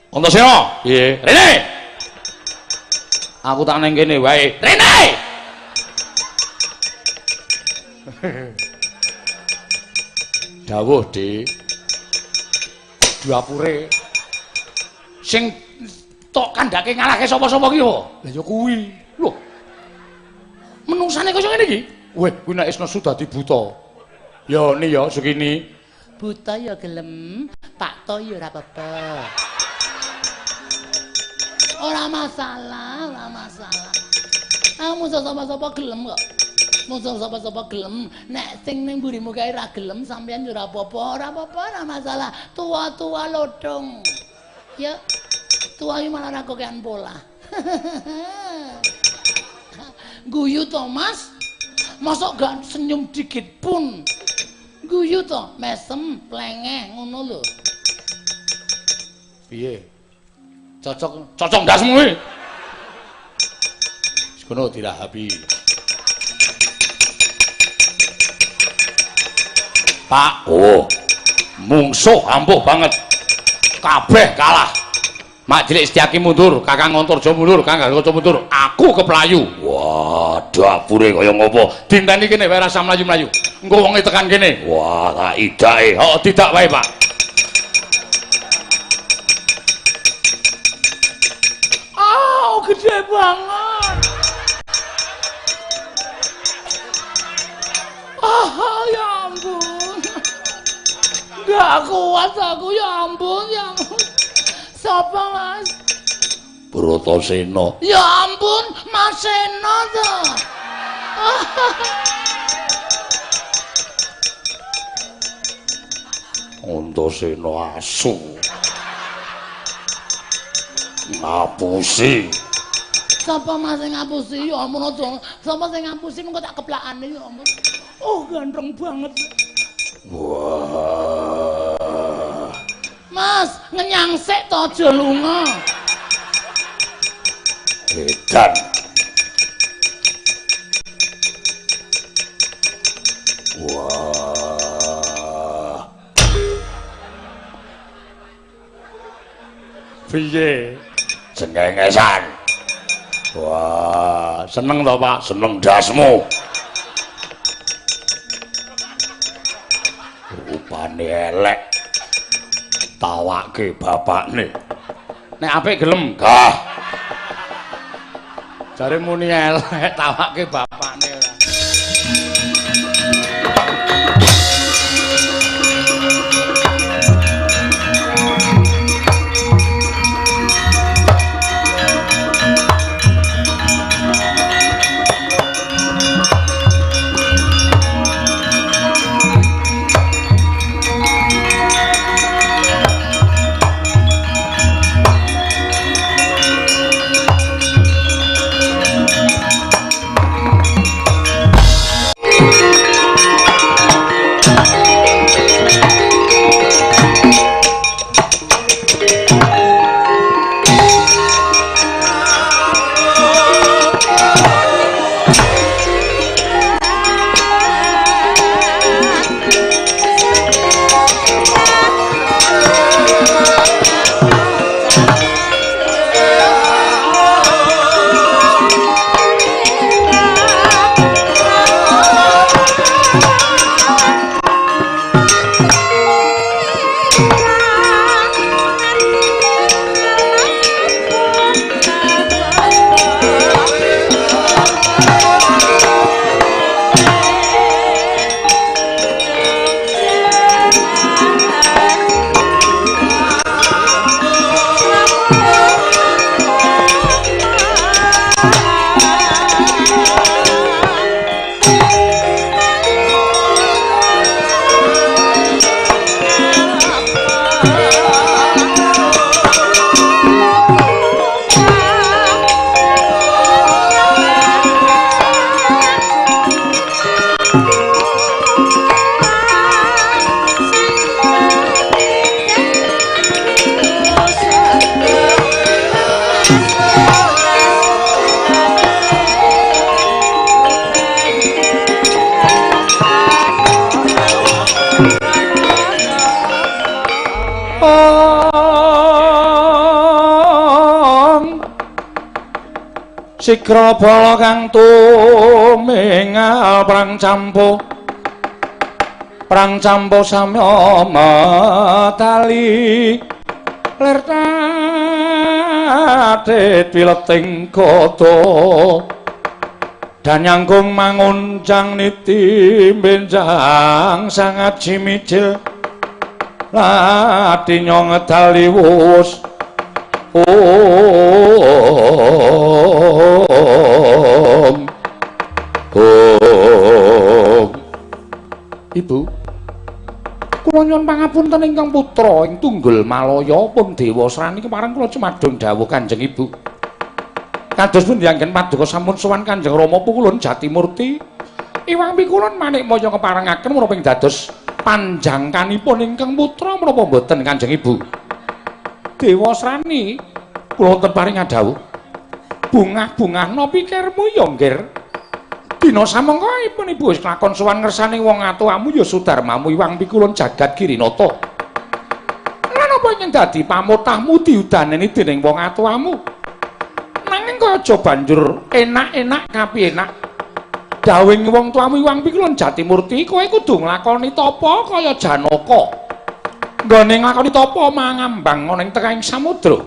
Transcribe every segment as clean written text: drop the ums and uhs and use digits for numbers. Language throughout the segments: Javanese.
Antasena, piye? Rene. Aku tak nang kene wae. Rene. Dawuh, Dik. Dapure sing tok kandhake ngalahke sapa-sapa ki apa? Lah ya kuwi. Lho. Menungsane kaya ngene iki. Weh, kuwi nek wis nesu dadi buta. Ya ni ya Sukini. Buta ya gelem, Pak To ya ora apa-apa. Ora masalah, ora masalah. Aku musuh sapa-sapa gelem kok. Musuh sapa-sapa gelem. Nek sing ning mburimu kae ora gelem sampeyan ya ora apa-apa, ora apa-apa, ora masalah. Tua-tua lodong. Ya. Tua iki malah ora kokean pola. Guyu to, Mas? Mosok gak senyum dikit pun. Guyu to, mesem, plengeh ngono lho. Piye? Cocok, cocok ndasmu kuwi. Wis kono dirahabi. Pak, oh. Mungsuh ampuh banget. Kabeh kalah. Mak Cilik Setyaki mundur, Kakang Antarja mundur, Kakang Gatot mundur, aku keplayu. Wah, dapure kaya ngopo? Dinteni kene wae rasa mlayu-mlayu. Engko wonge tekan kene. Wah, tak idake. Heeh, tidak wae, Pak. Oh, gede banget. Ah, ya ampun. Gak kuat aku, ya ampun, ya ampun. Siapa, Mas? Bratasena. Ya ampun, Mas Sena to. Antasena asu. Ngapusi. Sapa Mas sing ngapusi? Ya ampun aja. Sapa sing ngapusi mengko tak keplakane ya ampun. Oh, ganteng banget. Wah. Mas, ngenyang sik to aja lunga. Edan. Wah. Piye? Cengengesan. Wah, seneng to, Pak? Seneng dasmu. Rupane elek. Tawake bapakne. Nek apik gelem, gah. Jare muni elek, tawake bapakne ora. Sigra bala kang tumingal perang campo. Perang campo samya metali. Lir tatit wileting gada. Danyangkung manguncang niti benjang sangat jimijil. Lati nyong ngedal liwus. Om. Om. Ibu, kula nyuwun pangapunten ingkang putra ing Tunggul Malaya pun Dewasrani kepareng kula cumadung dawuh Kanjeng Ibu. Kados pundi anggen paduka sampun sowan Kanjeng Rama Pukulun Jatimurti. Iwang pikulun manikmaya keparengaken menapa ing dados panjangkanipun ingkang putra menapa mboten Kanjeng Ibu. Dewasrani kula wonten paring dawuh. Bungah-bungahna pikirmu ya, Nggir. Dina samangka ipun ibu wis lakon sowan ngersane wong atuwamu ya Sudarmamu Iwang Pikulun Jagat Girinata. Lan apa yen dadi pamotahmu diudaneni dening wong atuwamu? Nanging kok aja banjur enak-enak kapienak. Dawuhing wong tuamu Iwang Pikulun Jatimurti kowe kudu nglakoni tapa kaya Janaka. Nggone nglakoni tapa mangambang ana ing tengahing samudra.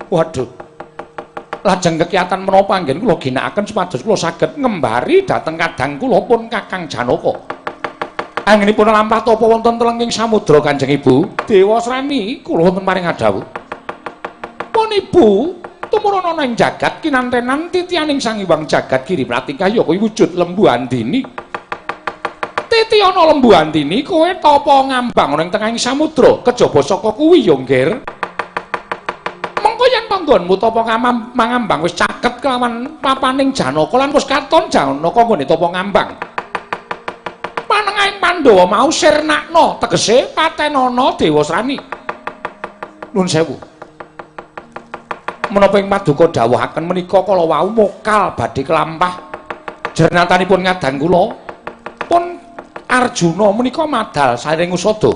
Waduh. Lajeng kekiyatan menapa anggen kula ginakaken supados kula saged ngembari dhateng kadang kula pun Kakang Janaka. Anggenipun lampah tapa wonten telenging samudra Kanjeng Ibu. Dewasrani kula wonten paring dawuh. Pun Ibu tumurun ana ing jagat kinantenan titianing Sang Hyang Jagat Giri Pratingkah ya kuwi wujud Lembu Andini. Titi ana Lembu Andini kowe tapa ngambang ana ing tengahing samudra kejaba saka kuwi ya, Nggir. Mengko yen panggonmu tapa mangambang wis caket kelawan papaning Janaka lan wis katon Janaka nggone tapa ngambang. Panengahing Pandhawa mau sirnakna tegese patenana Dewasrani. Nuwun sewu. Menapa ing paduka dawuhaken menika kala wau mokal badhe kelampah jernatanipun ngadang kula pun Arjuna menika madal saring usada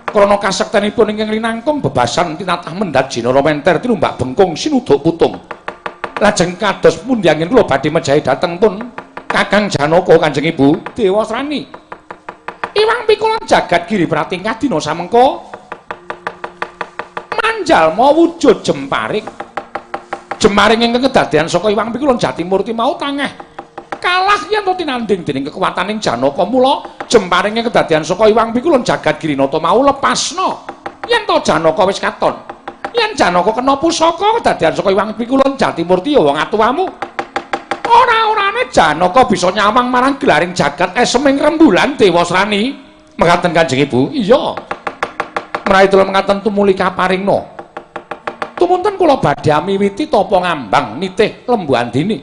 krana kasektenipun ingkang linangkung bebasan tinatah mendhat jinara menter tinumbak bengkung sinuduk putung. Lajeng kados pundi anggen kula badhe mejahi dhateng pun Kakang Janaka Kanjeng Ibu Dewasrani. Iwang Pikulun Jagat Giri Pratingkah dina samengko manjalma wujud jemparing. Jemaring ingkang kedadean saka Iwang Pikulun Jatimurti mau tangeh kalah yen to tinandhing dening kekuwataning Janaka. Mula jemparing ingkang kedadean saka Iwang Pikulun Jagat Girinata mau lepasna yen to Janaka wis katon. Yen Janaka kena pusaka kedadean saka Iwang Pikulun Jatimurti ya wong atuwamu. Ora-orane Janaka bisa nyawang marang gelaring jagat eseming rembulan Dewasrani. Mekaten Kanjeng Ibu. Iya. Menawi tulung mekaten tumuli kaparingna. Tumunten kula badhe miwiti tapa ngambang nitih Lembu Andini.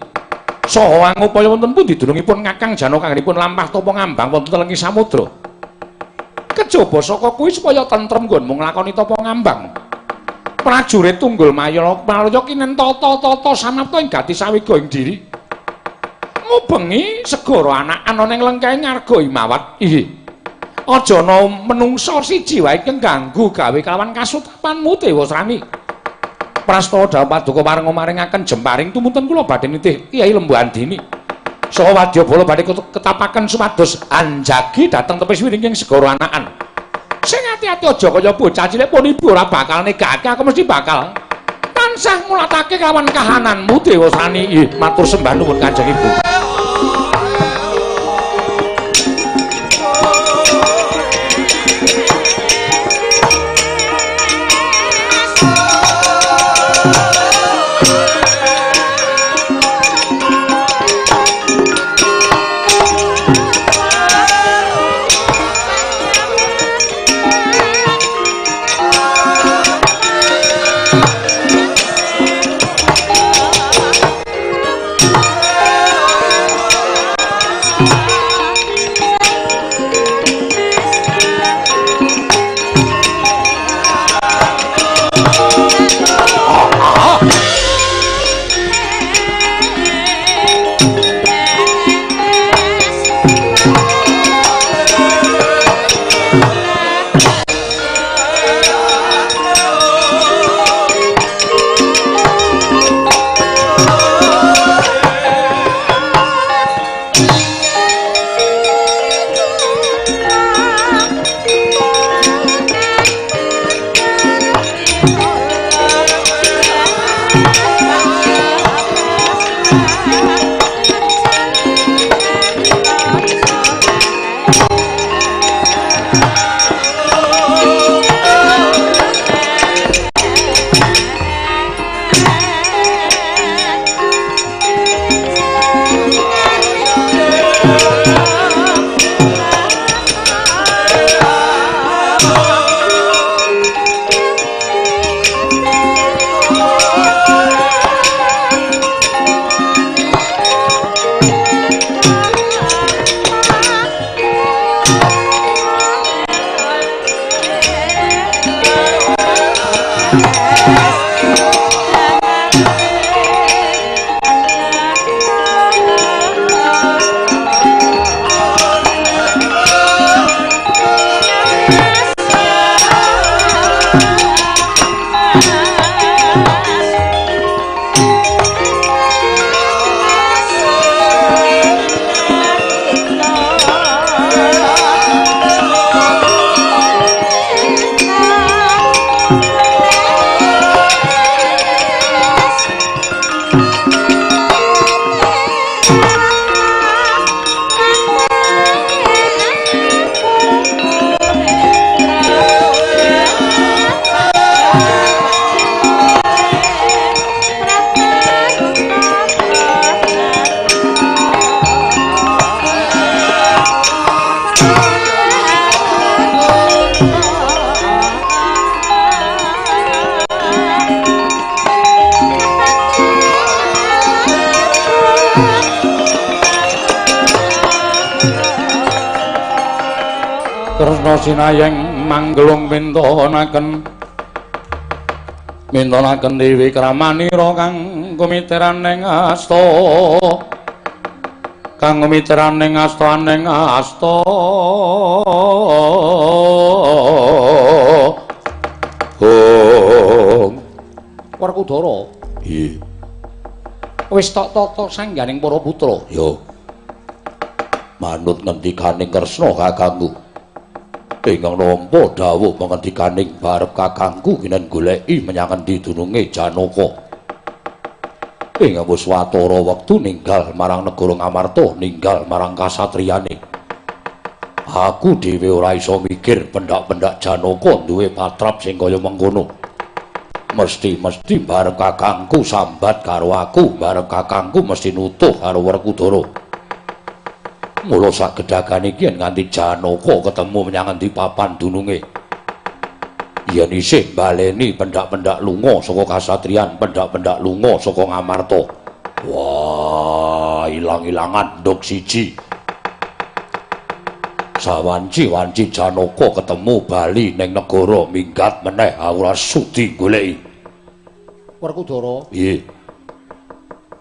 Saha angupaya wonten pundi dunungipun Kakang Janaka anggenipun lampah tapa ngambang wonten telenging samudra. Kejaba saka kuwi supaya tentrem nggonmu nglakoni tapa ngambang. Prajurit Tunggul Malaya kinen tata-tata samapta ing gati sawiga ing diri. Ngubengi segara anakan ana ing lengkahe ngarga Himawat. Inggih. Aja ana menungsa siji wae kang ganggu gawe kalawan kasutapanmu Dewasrani. Prastawa dawuh paduka parenga maringaken jemparing tumunten kula badhe nitih Kyai Lembu Andini. Saha wadyabala badhe ketapaken supados anjagi dhateng tepis wiringing segara anakan. Sing ati-ati aja kaya bocah cilik pun ibu ora bakal negake aku mesti bakal tansah ngulatake kawan kahananmu Dewasrani. Ih, matur sembah nuwun Kanjeng Ibu. Kresna sinayeng manggelung mintonaken mintonaken dewi kramanira kang kumiteran ing asta kang kumiteran ing asta ning asta. Om Werkudara iya wis tok tata sangganing para putra ya manut ngendikaning Kresna kakangku ingkang nampa dawuh pangendikaning barep kakangku kinen goleki menyang endi dununge Janaka ingkang wis watara wektu ninggal marang negara Ngamarta ninggal marang kasatriyane. Aku dhewe ora iso mikir pendak-pendak Janaka duwe patrap sing kaya mengkono. Mesti-mesti barep kakangku sambat karo aku, barep kakangku mesti nutuh karo Werkudara. Mula sak gedhagan iki yen nganti Janaka ketemu menyang endi papan dununge. Yen isih baleni pendak-pendak lunga saka kasatriyan, pendak-pendak lunga saka Ngamarta. Wah, ilang-ilangan nduk siji. Sawanci-wanci Janaka ketemu bali ning negara minggat meneh aku ora sudi goleki. Werkudara, piye?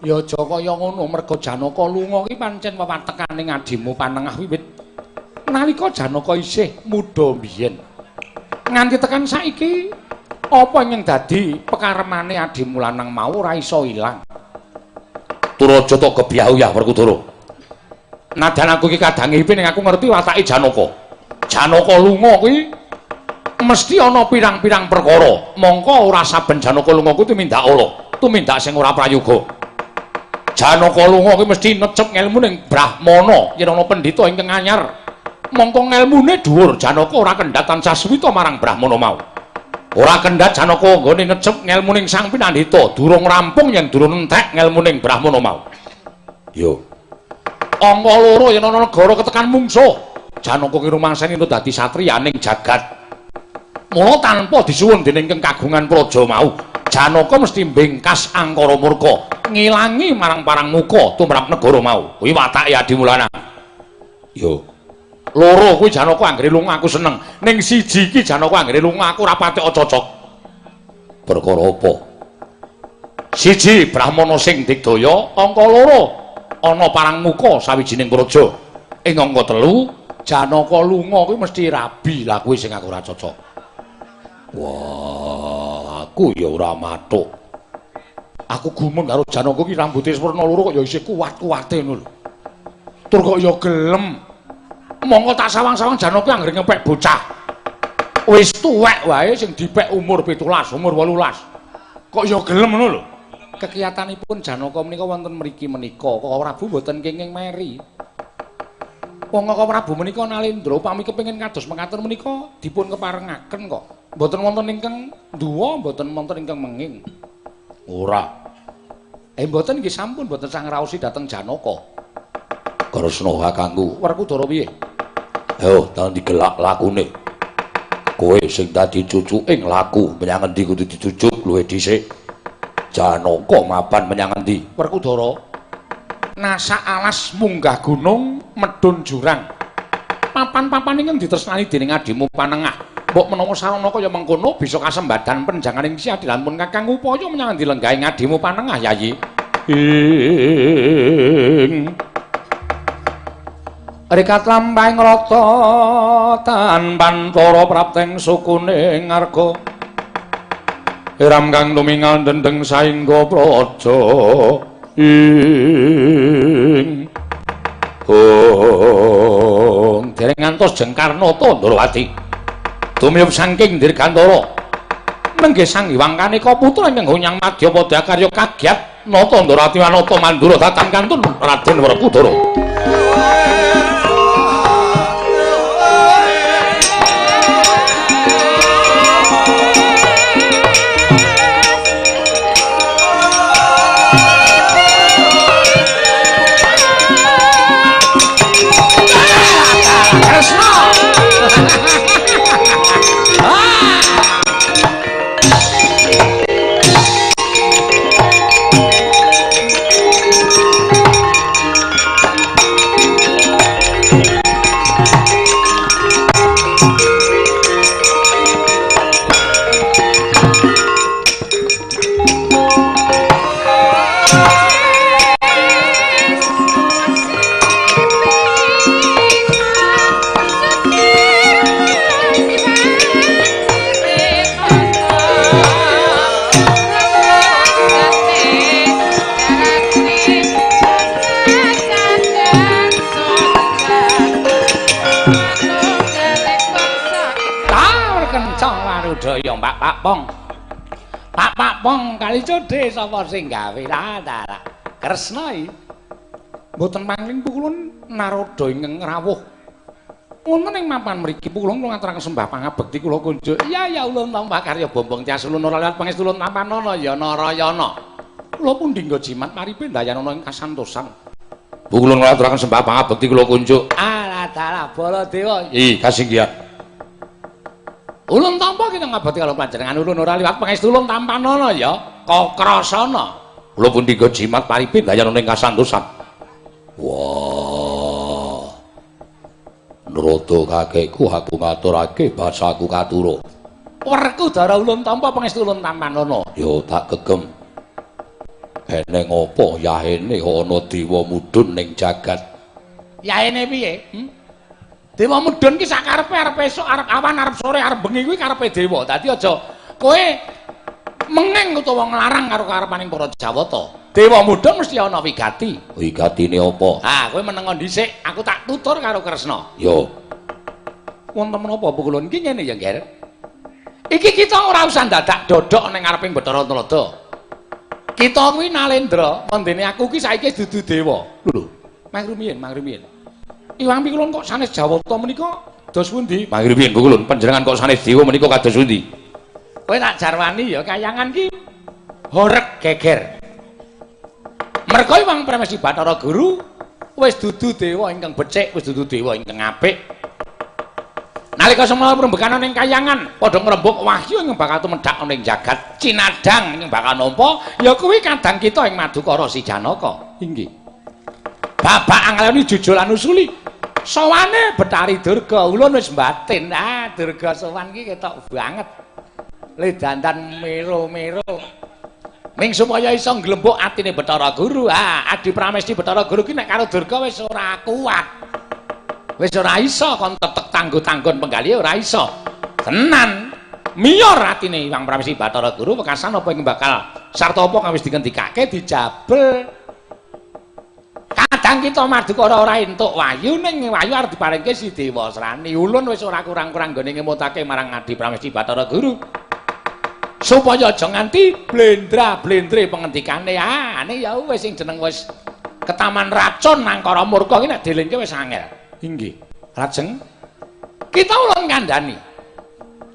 Ya aja kaya ngono merga Janaka lunga ki pancen wewatekane adimu panengah wiwit nalika Janaka isih muda mbiyen. Nganti tekan saiki apa ingkang dadi pekaremane adimu lanang mau ora iso ilang. Turaja tok kebyah-uyah Werkudara. Nadyan aku iki kadange ning aku ngerti watake Janaka. Janaka lunga kuwi mesti ana pirang-pirang perkara. Mongko ora saben Janaka lunga kuwi tumindak ala, tumindak sing ora prayoga. Janaka lunga kuwi mesti necep ngelmu ning Brahmana yen ana pendhita ingkang anyar. Mongko ngelmune dhuwur, Janaka ora kendhat tansah suwita marang Brahmana mau. Ora kendhat Janaka nggone necep ngelmu ning Sang Pinandhita, durung rampung yen durung entek ngelmu ning Brahmana mau. Yo. Angka loro yen ana negara ketekan mungsuh, Janaka ki rumangsani entuk dadi satriya ning jagat. Mula tanpa disuwun dening ingkang kagungan praja mau, Janaka mesti mbengkas angkara murka, ngilangi marang parang muka tumrap negara mau. Kuwi watake adimu lanang. Yo. Loro kuwi Janaka anggere lunga aku seneng. Ning siji iki Janaka anggere lunga aku ora patek cocok. Perkara apa? Siji Brahmana sing digdaya, angka loro ana parang muka sawijining praja. Ing angka telu Janaka lunga kuwi mesti rabi. Lah kuwi sing aku ora cocok. Wah, aku ya ora mathuk. Aku gumun karo Janaka ki rambute werna loro kok ya isih kuat-kuate ngono lho. Tur kok ya gelem. Monggo tak sawang-sawang Janaka anggere ngepek bocah. Wis tuwek wae sing dipek umur 17, umur 18. Kok ya gelem ngono lho. Kekiyatanipun Janaka menika wonten mriki menika, Koko Prabu mboten kenging meri. Wong Koko Prabu menika nalendra upami kepengin kados mekaten menika dipun keparengaken kok. Mboten wonten ingkang duwa, mboten wonten ingkang menging. Ora. Mboten nggih sampun mboten sang raosi dhateng Janaka. Kresna kakangku, Werkudara piye? Ayo, tang digelak lakune. Kowe sing dadi cucuke nglaku menyang endi kudu dicucuk luwih dhisik. Janaka mapan menyang endi? Werkudara nasak alas munggah gunung medhun jurang. Papan-papan ingkang ditresnani dening adimu panengah. Mbok menawa sarana kaya mengkono bisa kasembadan penjanganing siadilanipun kakang upaya menyang endi lenggahing adimu panengah Yayi. Ing rikat lampahing rata tanpantara prapteng sukune ngarga. Ram kang tumingal dendeng saengga praja ing hong dereng ngantos jengkar nata Ndrawati tumiyup saking Dirgantara nenggih Sang Hyang Kaneka putra ingkang gonyang madyapada karya kagyat nata Ndrawati wanata mandura datan kantun Raden Werkudara. Pak Pong kali codhe sapa sing gawe ta ta Kresna iki mboten pangling pukulun Narada ingkang rawuh wonten ing mapan mriki pukulun kula ngaturaken sembah pangabekti kula kunjuk. Iya ya ulun tampa karya bombong tias ulun ora liwat pangestu ulun tampanana ya Narayana kula pundi nggo jimat maripe ndayanana ing kasantosan pukulun ngaturaken sembah pangabekti kula kunjuk. Alah dalah Baladewa ih kasinggihan ulun tampa kita ngabekti karo panjenengan ulun ora liwat pangestu ulun tampanana ya Kakrasana kula pundi nggo jimat paripe ndayanana ing kasantosan. Wah Narada kakekku aku ngaturake basaku katura Werkudara ulun tampa pangestu ulun tampanana ya tak gegem eneng apa yahene ana dewa mudhun ning jagat yahene piye? Dewa mudhun ki sakarepe arep esuk, arep awan, arep sore, arep bengi kuwi karepe dewa. Dadi aja kowe mengeng utawa nglarang karo karepaning para Jawata. Dewa mudhun mesti ana wigati. Wigatine apa? Ha, kowe menengo dhisik, aku tak tutur karo Kresna. Yo. Wonten menapa pukulun iki ngene ya, Nger? Iki kita ora usah dadak dodok ning ngareping Bathara Narada. Kita kuwi Nalendra, wondene aku ki saiki dudu dewa. Lho, mang rumiyin, mang rumiyin. Iwang pikulun kok sanes Jawata menika dos pundi? Mang rumiyin pukulun panjenengan kok sanes dewa menika kados pundi? Kowe tak jarwani ya kayangan ki horeg geger. Merga Iwang Pramesti Bathara Guru wis dudu dewa ingkang becik, wis dudu dewa ingkang apik. Nalika semana prembekan ning kayangan padha ngrembug wahyu ingkang bakal tumedhak ana ing jagat cinadhang ingkang bakal nampa ya kuwi kadang kita ing Madukara si Janaka. Inggih. Babak angleni jujul lan usuli. Sowane Bathari Durga ulun wis mbatin. Ah Durga sowan ki ketok banget. Le dandan mero-mero. Ming supaya iso nglembuk atine Bathara Guru. Ah Adi Pramesti Bathara Guru ki nek karo Durga wis ora kuat. Wis ora iso kon tetek tanggo-tanggon penggalih ora iso. Tenan. Miyor atine Hyang Pramesti Bathara Guru wekasan apa ing bakal sarta apa kang wis dingendikake dijabel. Kadang kita Madukara ora entuk wahyu ning wahyu arep diparingke si Dewa Srani. Ulun wis ora kurang-kurang nggone ngemutake marang Adi Pramesti Bathara Guru. Supaya aja nganti blendra-blendre pengendikane. Ah, ane ya wis sing jeneng wis ketaman racun Angkara Murka iki nek dilingke wis angel. Inggih. Lajeng kita ulun kandhani.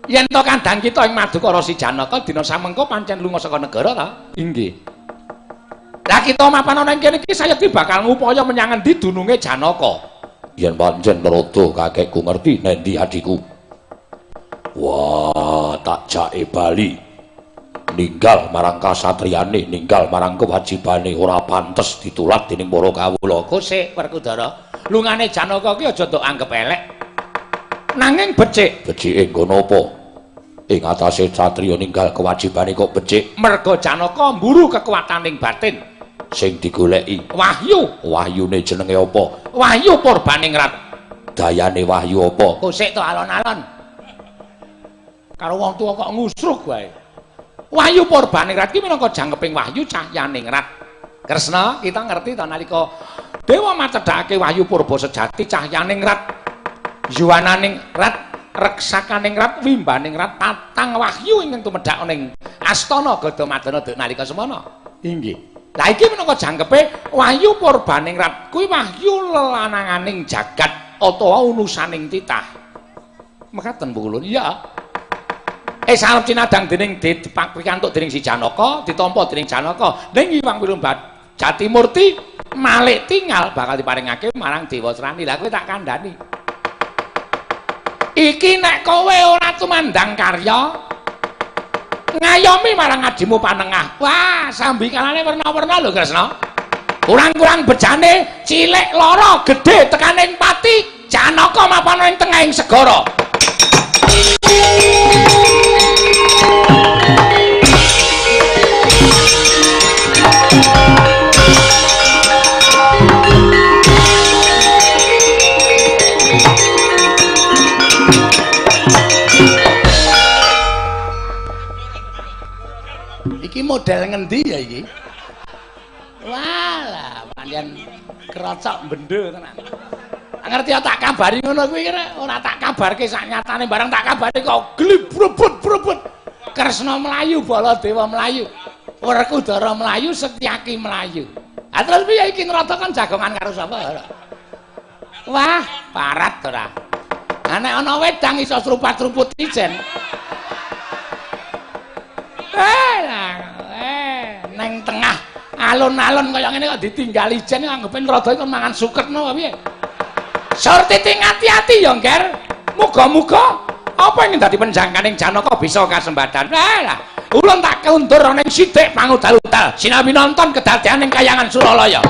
Yen to kandhang kita ing Madukara si Janaka dina samengko pancen lunga saka negara ta? Inggih. Lah kita mapan ana ing kene iki sayekti bakal ngupaya menyang endi dununge Janaka. Yen pancen Narada kakekku ngerti nendi adhiku. Wah, tak jake bali. Ninggal marang kasatriyane, ninggal marang kewajibane ora pantes ditulat dening para kawula. Kosek Werkudara, lungane Janaka ki aja ndok anggep elek. Nanging becik. Becike nggo napa? Ing atase satriya ninggal kewajibane kok becik. Merga Janaka mburu kekuataning batin. Sing digoleki wahyu. Wahyune jenenge apa? Wahyu Purbaningrat. Dayane wahyu apa? Kosek to alon-alon. Karo wong tuwa kok ngusruk wae. Wahyu Purbaningrat ki minangka jangkeping wahyu cahyaningrat. Kresna, kita ngerti ta nalika dewa macedhake wahyu purba sejati cahyaningrat, yuwananingrat, reksakaningrat, wimbaningrat, patang wahyu ingkang tumedhak ning astana Gadamadana nalika semana. Inggih. Lah iki minangka jangkepe wahyu Purbaningrat kuwi wahyu lelananganing jagat utawa unusaning titah. Mekaten Bu Kulun. Iya. Sarep cinadang dening dipikantuk dening si Janaka, ditampa dening Janaka. Ning Hyang Wirumba Jatimurti malik tingal bakal diparingake marang Dewasrani. Lah kowe tak kandhani. Iki nek kowe ora tumandang karya ngayomi marang adimu panengah. Wah, sambikalane werna-werna lho Kresna. Kurang-kurang bejane cilik lara gedhe tekaning pati Janaka mapan ing tengahing segara. Iki model ngendi ya iki? Walah, pancen krocok bendo tenan. Ngerti ya tak kabari ngono kuwi ora tak kabarke sak nyatane barang tak kabari kok glibrebut-brebut. Kresna mlayu, Baladewa mlayu, Werkudara mlayu, Setyaki mlayu. Ha terus piye iki nrata kan jagongan karo sapa ora? Wah, parat ora. Ha nek ana wedang iso srupat-sruput ijen. Neng tengah alun-alun kaya ngene kok ditinggal ijen anggepe nrada iku mangan suket no piye. Surtiti ngati-ati ya, Ngger. Muga-muga apa ingin dadi penjangkaning Janaka bisa kasembadan. Lah, ulun tak kundur ana ing sithik pangudal-udal sinambi nonton kedadean ing kayangan Suralaya.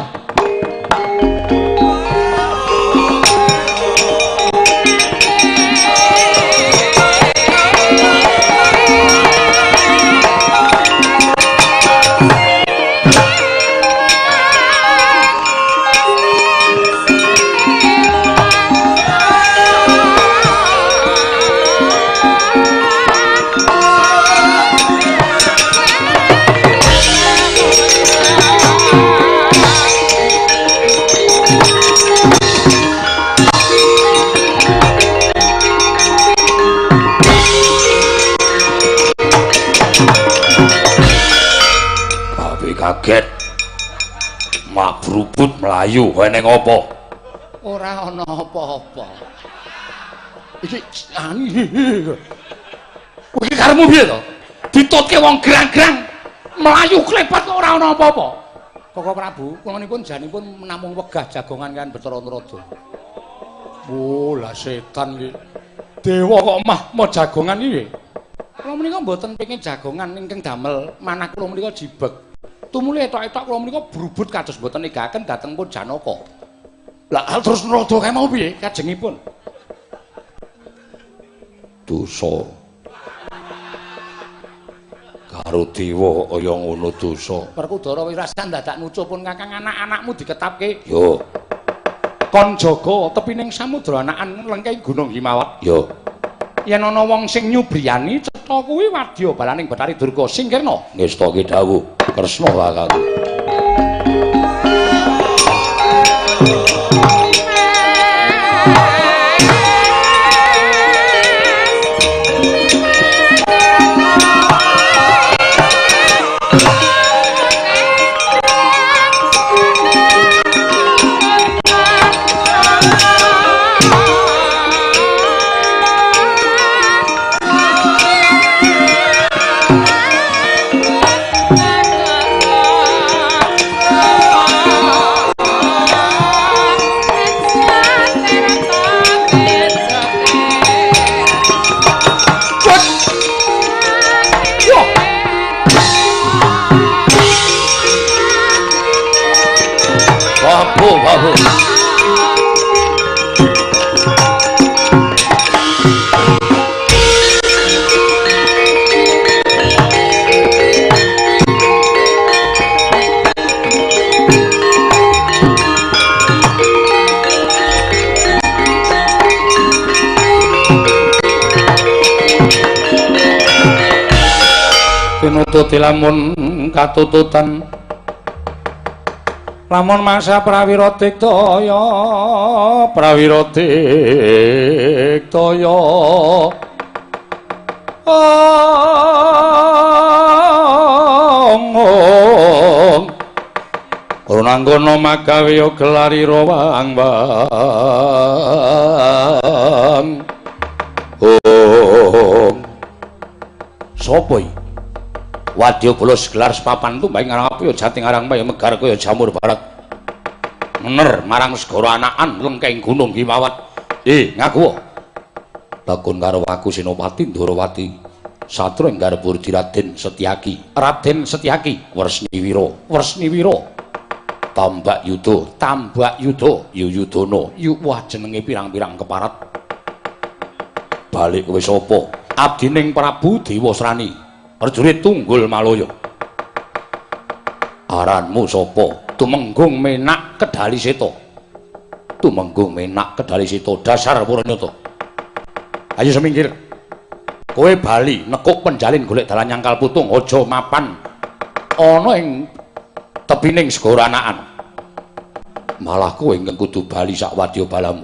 Kaget mak brubut mlayu eneng apa? Ora ana apa-apa. Iki iki karepmu piye to? Ditutke wong gerang-gerang mlayu klepat kok ora ana apa-apa. Koko Prabu, kula nipun janipun namung wegah jagongan kan Bathara Narada. Oh, lah setan iki. Dewa kok mah mau jagongan iki. Kula menika mboten pengin jagongan ingkang damel manah kula menika jibeg. Tumuli etok-etok kula menika brubut kados mboten negaken dhateng pun Janaka. Lah terus Narada kae mau piye kajengipun? Dosa. Karo dewa kaya ngono dosa. Werkudara wis rasan dadak nucu pun Kakang anak-anakmu diketapke. Yo. Kon jaga tepining samudra anakan lengkeng Gunung Himawat. Yo. Yen ana wong sing nyubriyani cetha kuwi wadya balaning Bathari Durga singkirna. Ngestake dawuh Kresna kakangku. Babu. Tinututi lamun katututan lamun mangsa prawira diktaya prawira diktaya ong Runanggono magawe ya gelarira wang wang. Oh. Sopo iki? Wadya bala gelar sepapan tumbang ngarang apa ya jati ngarang ya megar kaya jamur barat. Mener marang segara anakan lengkeng gunung Himawat. Ngaku. Tekun karo aku Senopati Ndorowati. Satru ing garpurdi Raden Setyaki. Raden Setyaki Wresniwira, Wresniwira. Tambak Yuda, Tambak Yuda, Yuyudana. Yu wah jenenge pirang-pirang keparat. Balik kowe sapa? Abdining Prabu Dewasrani, prajurit Tunggul Malaya. Aranmu sapa? Tumenggung Menak Kedali Seta. Tumenggung Menak Kedali Seta, dasar puranyata. Ayo semingkir. Kowe bali nekuk penjalin golek dalan nyangkal putung, aja mapan ana ing tepining segara anakan. Malah kowe ingkang kudu bali sak wadya balamu.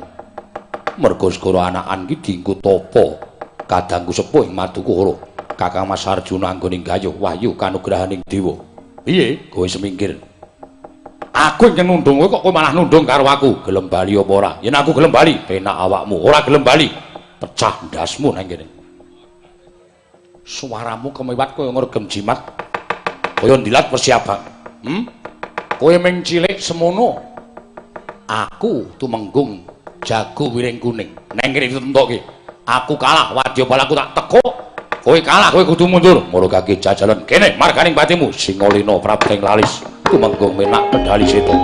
Merga segara anakan iki dienggo tapa kadangku sepuh ing Madukara. Kakang Mas Arjuna anggone gayuh wahyu kanugrahaning dewa. Piye kowe semingkir? Aku ingkang nundung kowe kok kowe malah nundung karo aku. Gelem bali apa ora? Yen aku gelem bali, penak awakmu. Ora gelem bali, pecah ndasmu nang kene. Suaramu kemiwat kaya ngregem jimat. Kaya ndilat wesi abang. Kowe ming cilik semono. Aku tumenggung jago wiring kuning. Neng kene ditentokke. Aku kalah, wadya balaku tak tekuk. Kowe kalah, kowe kudu mundur. Murugake jajalan kene marganing patimu Singalena Prabdeng Lalis. Tumenggung Menak Kedali Seta.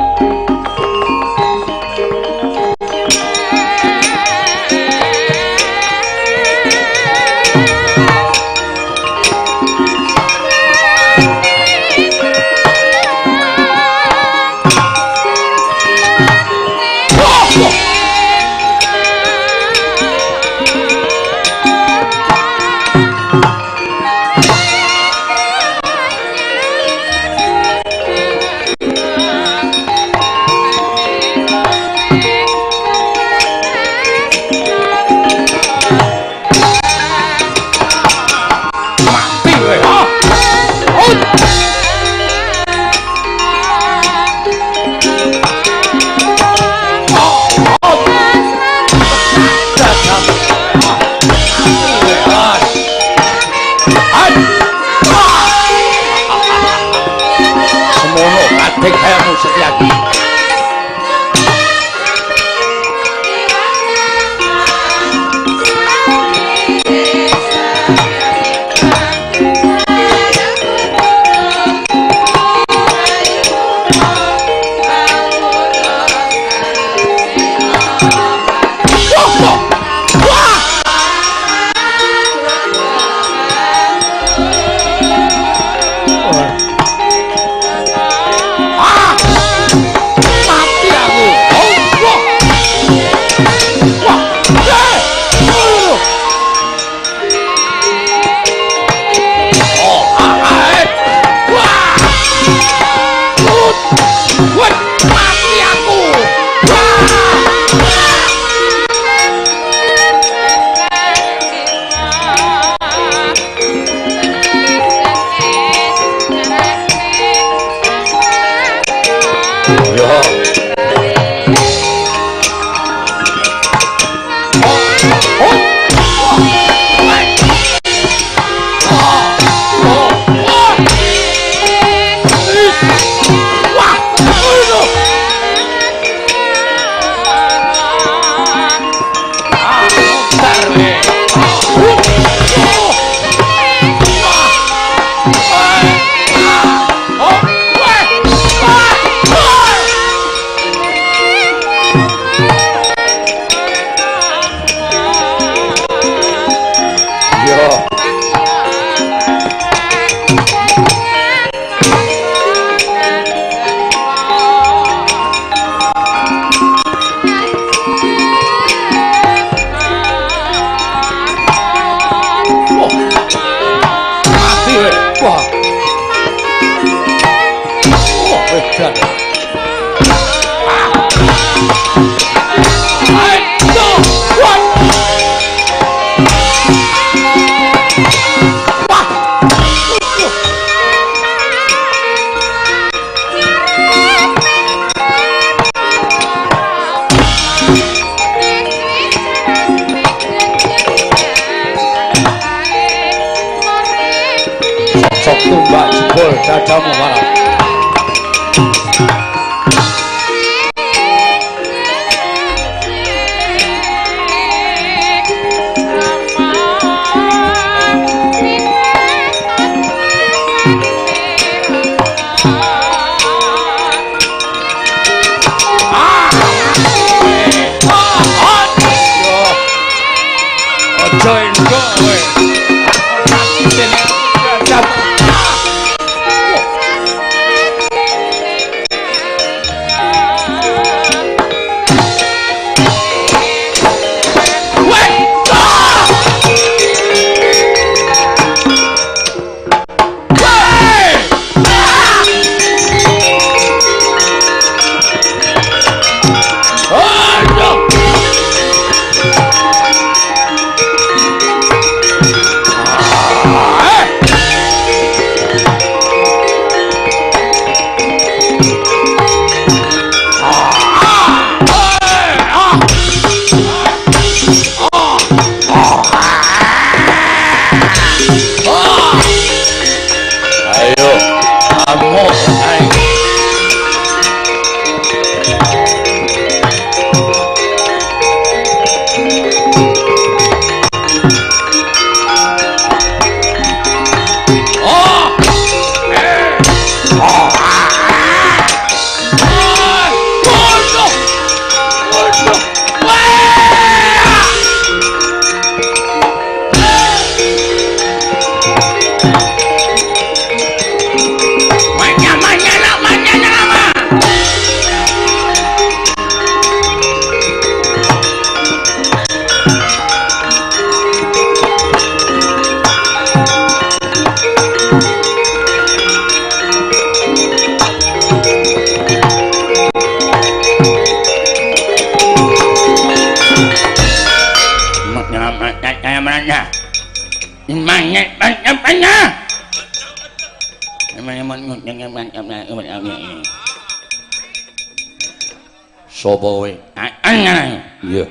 Dadamu malah. Sapa kowe? Iya.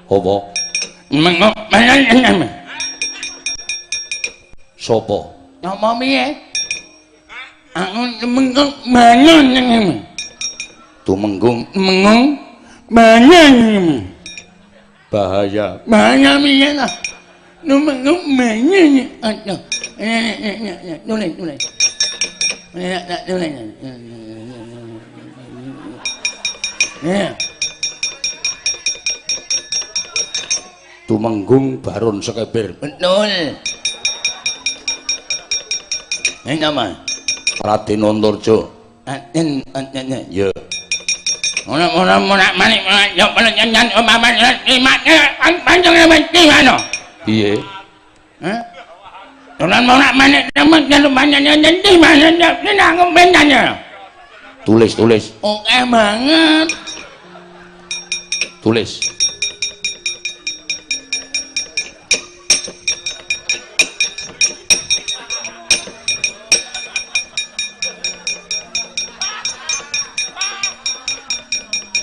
Apa? Sapa? Nama piye? Aku Tumenggung Banyu. Tumenggung Mengung Banyu. Bahaya. Bahaya piye ta? Tumenggung Banyu. Aduh. Nulis, nulis. Tumenggung Baron Sekeber. Betul. Ini nama Raden Antarja. Raden Antarja. Ya. Ora ora manik ya panjenengan panjenengan Piye? Hah? Ora ora manik panjenengan. Tulis, tulis. Oke banget. Tulis.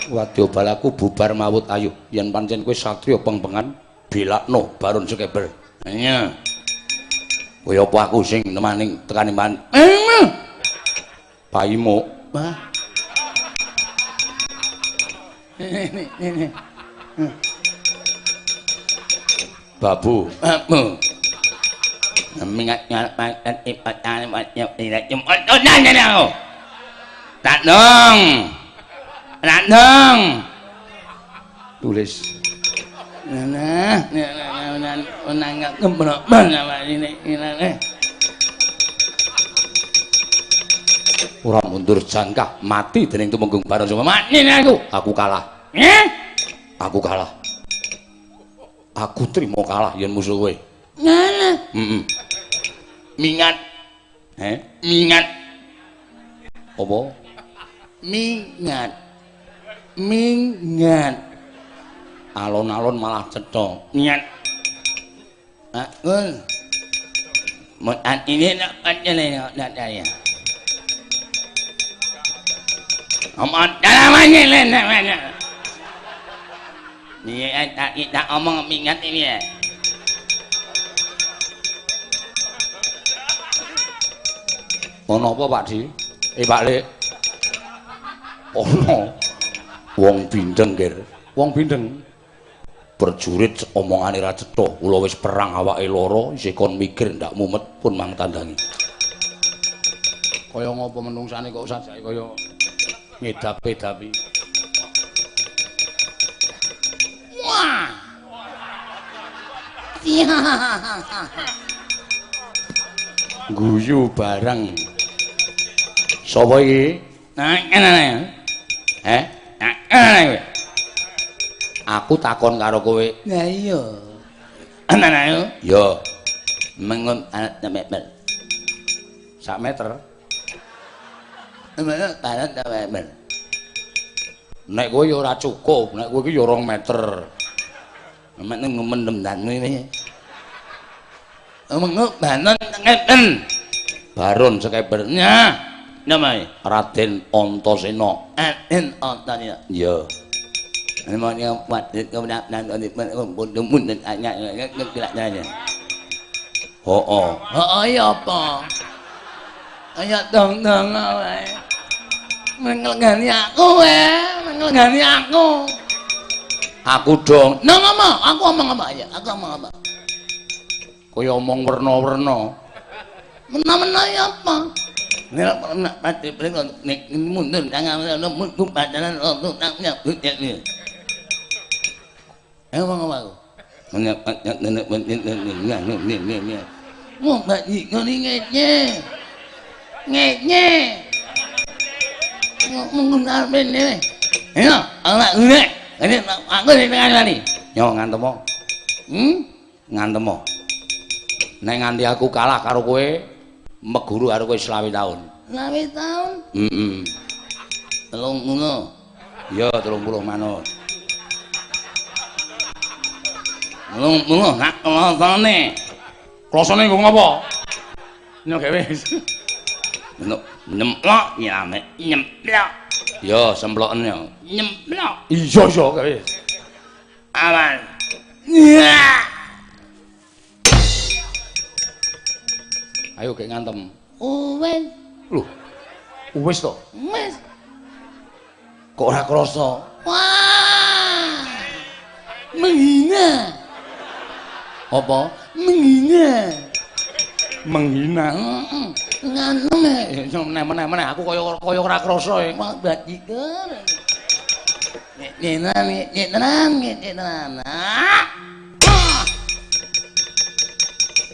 Wadya balaku bubar mawut ayo. Yen pancen kowe satriya pengpengan, belakno Baron Sekeber. Iya. Kowe apa aku sing nemani tekane man? Paimu. Wah. Ini. Babu. Babu. Tatnong. Ratnong. Tulis. Nah, nah, ora mundur jangkah mati dening Tumenggung Baron Suma. Mati aku. Aku kalah. Eh? Aku kalah. Aku trimo kalah yen musuh kowe. Nah. Heeh. Mingat. Heh? Mingat. Apa? Mingat. Mingat. Alon-alon malah cetha. Mingat. Aku. Mutan ini nak panjenengan nak saya. Omong dalamane lene. Iya, tak omong mingat ini ya. Ana apa, Pak Di? Pak Lek. Ana wong bindeng, Ger. Wong bindeng. Prajurit omongane ra cetha, kula wis perang awake lara, isih kon mikir ndak mumet pun mang tandangi. Kaya ngopo menungsane kok sajake kaya ngedap-edapi. Wah. Guyu bareng. Sapa iki? Eh? Aku takon karo kowe. Lah iya. Ana ya. Mengon anak meter. Sak meter. Anak meter. Nek kowe ya ora cukup, nek kowe iki ya 2 meter. Nek mendem dan ini. Mengo banon ngeten. Baron sekeber. Nya. Namae Raden Antasena. Raden Antasena. Iya. Heeh. Heeh ya apa? Ayo dong-dong wae. Mengelegani aku wae, mengelegani aku. Aku dong. Nang apa? Aku omong apa ya? Aku omong apa? Kaya omong werna-werna. Mena-mena ya apa? Nek pati nek mundur tangan mundur pacaran untuk taknya budak. Emang apa aku? Wong bayi ngene ngece. Ngece. Menggunakan ini. Ya, ala ngene. Ini aku sing ngandani. Yo ngantemo. Ngantemo. Nek nganti aku kalah karo kowe, meguru karo kowe 25 taun. 25 taun? Heeh. 30. Ya, 30 manut. 30 nak klosone. Klosone nggo ngopo? Nyok gawe. Nyemplok nyame nyemplok. Ya, semploken ya. Nyemplok. Iya, iya gawe. Aman. Ya. Ayo gek ngantem. Wis. Lho. Wis to? Wis. Kok ora krasa? Wah. Menghina. Apa? Menghina. Menghina. Heeh. Ngantem e. Meneh-meneh aku kaya kaya ora krasa e. Wah, bajikan. Nyenan, nyenan, nyenan.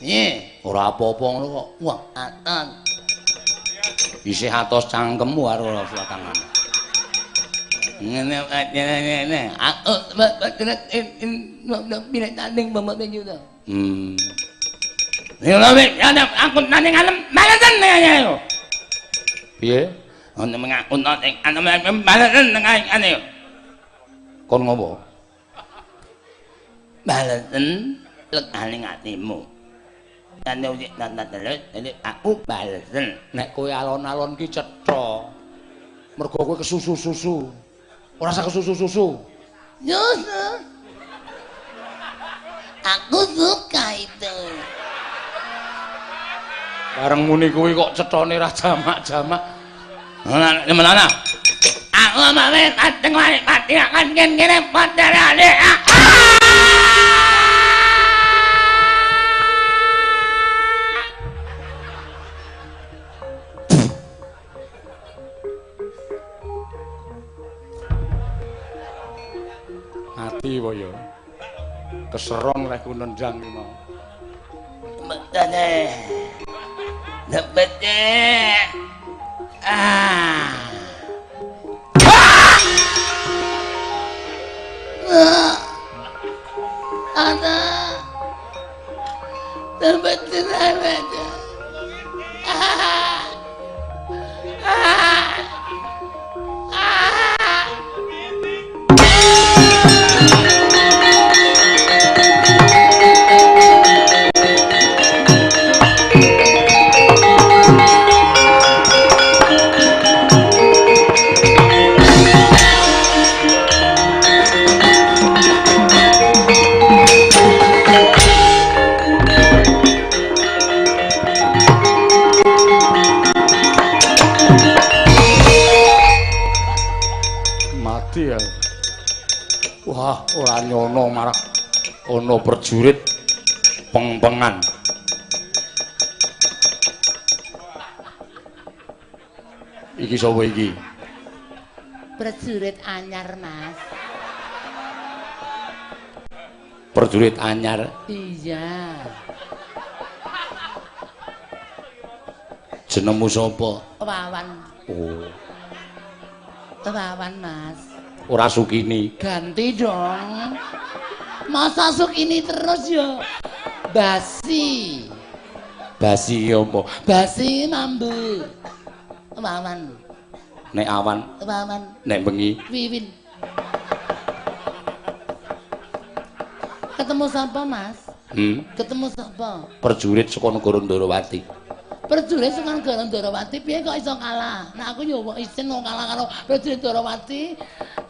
Piye? Ora apa-apa ngono kok. Wah, aton. Isih atos cangkemmu karo tangan. Ngene ngene. Aku tanding bapak juga. Aku tanding alem balasan ayo. Piye? Ono mengaku tanding alem balasan ayo. Kon ngopo? Balasan legane atimu. Aku balasan. Nek kowe alon-alon ki cetha. Mergo kowe kesusu-susu. Ora usah kesusu-susu. Susu. Aku suka itu. Bareng muni kuwi kok cethane ra jamak-jamak. Ora Aku mawe kateng wae pati akan kene padane. Ati wae ya. Keserong lek ku nendang iki mau. Metane. Lepete. Ah. Ah. Ana. Lepete lepete. Ah. Ah. Ah. Ora nyono marah ana prajurit pengpengan. Iki sapa iki? Prajurit anyar, Mas. Prajurit anyar? Iya. Jenengmu sapa? Wawan. Oh. Wawan, Mas. Ora Sukini. Ganti dong. Masa Sukini terus ya? Basi. Basi apa? Basi mambu. Wawan. Nek awan. Wawan. Nek bengi. Wiwin. Ketemu sapa, Mas? Ketemu sapa? Prajurit saka negara Ndorowati. Prajurit saka negara Ndorowati piye kok iso kalah? Nah aku yo isin no kalah karo prajurit Ndorowati.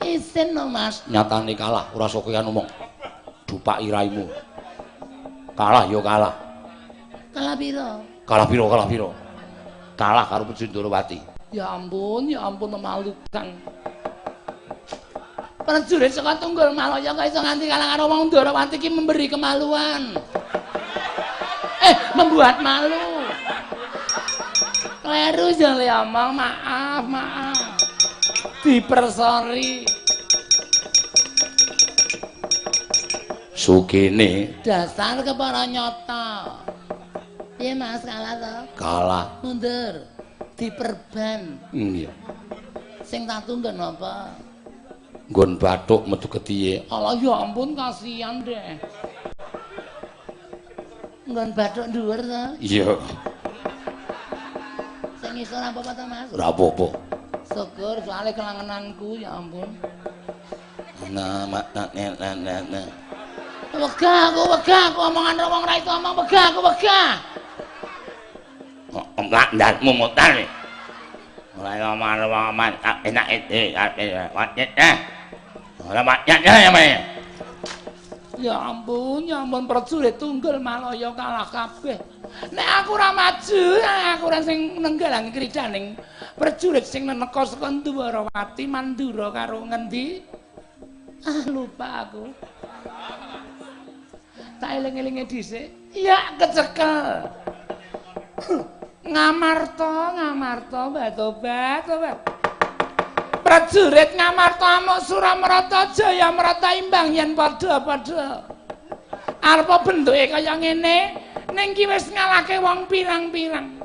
Isin no, Mas. Nyatane kalah, ora sokean omong. Dupaki raimu. Kalah yo kalah. Kalah piro? Kalah piro, kalah piro? Kalah karo prajurit Ndorowati. Ya ampun memalukan. Prajurit saka Tunggul Malaya kok iso nganti kalah karo wong Ndorowati iki memberi kemaluan. Membuat malu. Kleru jale omong, maaf, maaf. Dipersori. Sukini dasar kepara nyata. Piye Mas kalah to? Kalah. Mundur. Diperban. Iya. Sing tatu nggon apa? Nggon bathuk metu getihe. Allah ya ampun kasihan deh. Nggon bathuk dhuwur to? Iya. Sing iso ora apa-apa to, Mas? Ora apa-apa. Syukur soalé kelangenanku ya ampun. Nah, nah, nah, nah, nah. Wegah aku omongan karo wong ra iso omong wegah aku wegah. Omlak ndasmu mutar. Ora omongan wong aman enak iki eh. Ora makyat ya. Ya ampun prajurit Tunggul Malaya kalah kabeh. Nek aku ora maju, aku ora sing nenggalangi kridaning prajurit sing neneka saka Ndwarawati Mandura karo ngendi? Ah lupa aku. Tak eling-elinge dhisik. Ya kecekel. Ngamarta, Ngamarta, tobat, tobat. Prajurit Ngamarta amuk Suramrata Jayamrata imbang yen padha-padha. Arepa bentuke kaya ngene, ning ki wis ngalahke wong pirang-pirang.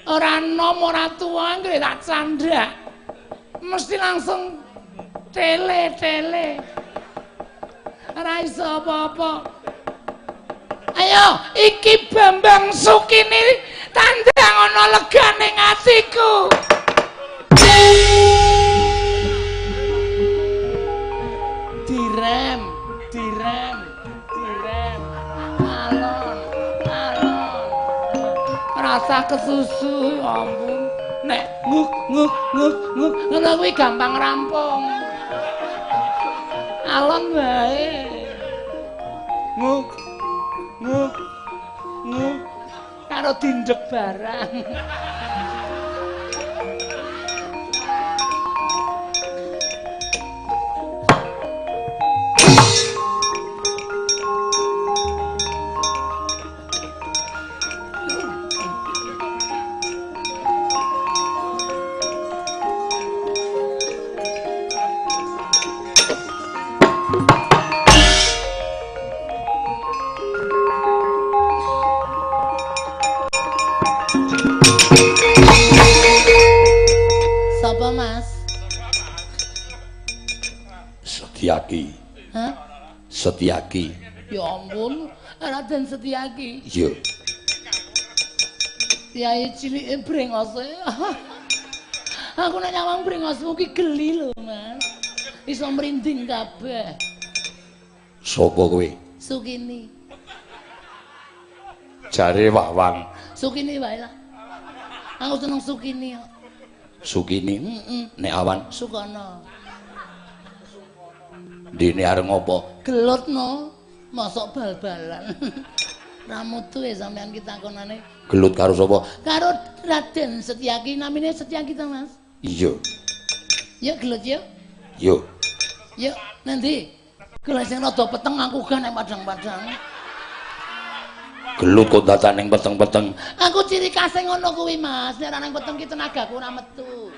Ora nom ora tuwa anggere tak candhak. Mesti langsung tele-tele. Ora iso apa-apa. Ayo, iki Bambang Sukini tandang ana legane atiku. Direm, direm, direm. Alon, alon. Rasa kesusu, ya ampun. Nek nguk nguk nguk nguk ngono kuwi gampang rampung. Alon wae. Nguk nguk nguk karo dindek barang. Sapa, Mas? Setyaki. Hah? Setyaki. Ya ampun, Raden Setyaki. Iya. Yai cilike brengose. Aku nek nyawang brengosmu ki geli lho, Mas. Iso mrinding kabeh. Sapa kowe? Sukini. Jare Wawan. Sukini wae lah. Aku seneng Sukini kok. Sukini. Heeh. Nek awan Sukono. Dene arep ngopo? Gelut no, mosok bal-balan. Ra mutu e sampean ki takonane. Gelut karo sapa? Karo Raden Setyaki, namine Setyaki to, Mas? Iya. Ya gelut ya. Yo. Yuk, nanti. Golek sing rada peteng aku gak nek padang-padang. Gelut kok dadak ning peteng-peteng. Aku ciri khase ngono kuwi, Mas. Nek ora nang peteng ki tenagaku ora metu.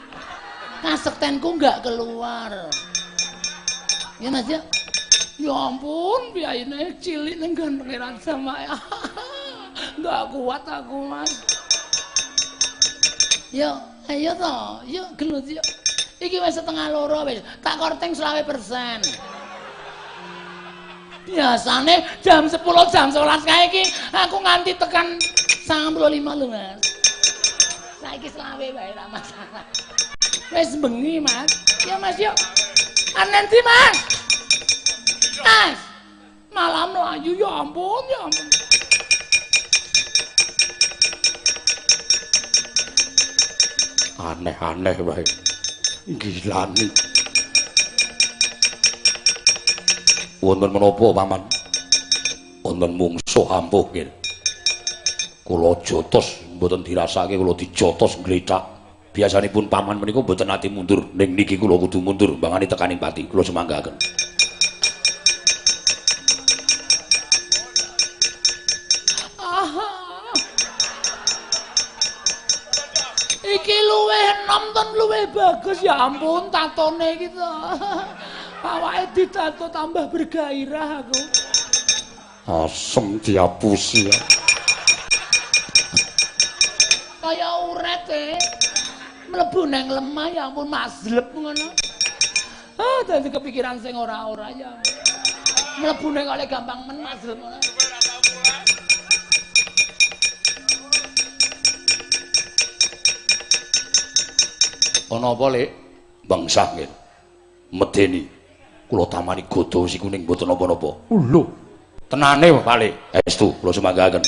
Kasektenku enggak keluar. Ya Mas ya. Ya ampun, biayane cilik ning gantenge Raja Maya. Enggak kuat aku, Mas. Yo, ayo to. Yuk gelut yuk. Iki wis 1:30 wis. Tak korting 20%. Biasane jam 10 jam 11 kae iki aku nganti tekan 95 lho, Mas. Saiki selawe wae ra masalah. Wis bengi, Mas. Ya Mas yuk. Anendi, Mas. Mas. Malah mlayu ya ampun, ya ampun. Aneh-aneh wae. Gilani. Wonten menapa, Paman? Wonten mungsuh ampuh nggih. Kula jotos mboten dirasake, kula dijotos nglethak. Biasanipun paman menika mboten nate mundur, ning niki kula kudu mundur mbangane tekaning pati. Kula sumanggaken. Iki luwih enom ton luwih bagus ya ampun tatone iki to. Awake ditato tambah bergairah aku. Asem diapusi ya. Kaya uret e. Mlebu nang lemah ya ampun mazlep ngono. Ah dadi kepikiran sing ora-ora ya. Mlebu nang kale gampang men mazlep ngono. Ana apa, Lek? Bangsah nggih. Medeni. Kula tamani godha wesi kuning mboten napa-napa. Lho. Tenane Pak Le. Estu kula sumanggaken.